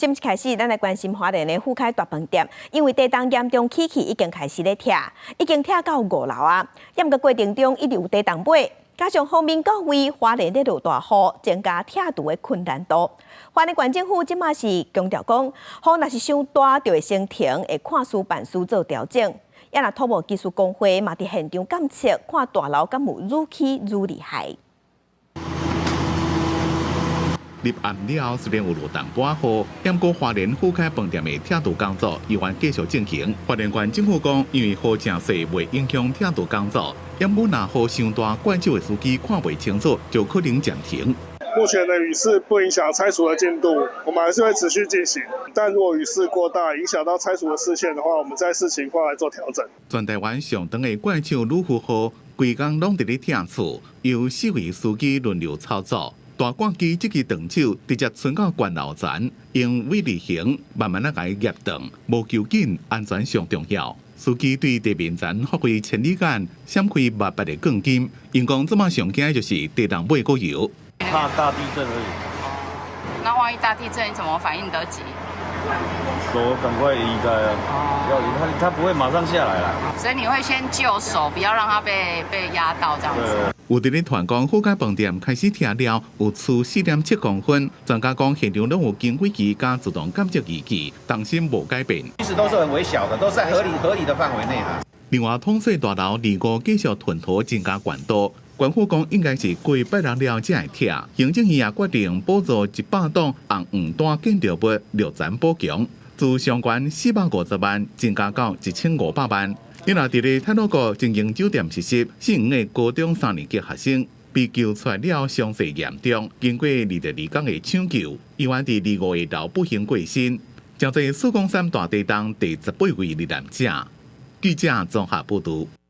這毋是開始，咱來關心花蓮的富凱大飯店，因為地動嚴重起去，已經開始咧拆，已經拆到五樓啊。毋過過程中一直有地動尾，加上鋒面到位，花蓮咧落大雨，增加拆除的困難度。花蓮縣政府這馬是強調講，雨若是傷大，就會先停，會看事辦事做調整。也若土木技術公會嘛佇現場監測，看大樓敢有愈起愈厲害。入暗了，雖然有落淡薄仔雨，毋過花蓮富凱飯店的拆除工作依然繼續進行。花蓮縣政府講，因為雨誠細，袂影響拆除工作。毋過若雨傷大，掛手的司機看袂清楚，就可能暫停。目前的雨勢不影響拆除的進度，我們還是會持續進行。但如果雨勢過大，影響到拆除的視線的話，我們再視情況來做調整。全台灣上長的怪手魯夫號，規工攏佇咧拆厝，由四位司機輪流操作。大掛機這支長手直接伸到懸樓層，用 V 字形慢慢仔共伊夾斷，無求緊，安全上重要。司機對地面層發揮千里眼，閃開密密的鋼筋。𪜶講這馬上驚就是地動尾閣搖。怕大地震而已。那萬一大地震，你怎麼反應得及？手趕快移開啊！要他不會馬上下來啦。所以你會先救手，不要讓他被壓到這樣子。有佇咧傳講富凱飯店開始拆了，有出4.7公分。專家講現場攏有經軌機佮自動監測儀器，重心無改變。其實都是很微小的，都是在合理的範圍內啦。另外，統稅大樓25繼續吞土增加懸度，縣府講應該是過拜六了才會拆。行政院也決定補助100棟紅黃單建築物綠層補強，自上懸450萬增加到1500萬。因為佇咧太魯閣精英酒店實習，姓黃的高中三年級學生被救出來了，傷勢嚴重，經過22工的搶救，伊原佇25下晝不幸過身，成做四公山大地動第18位罹難者。記者綜合報導。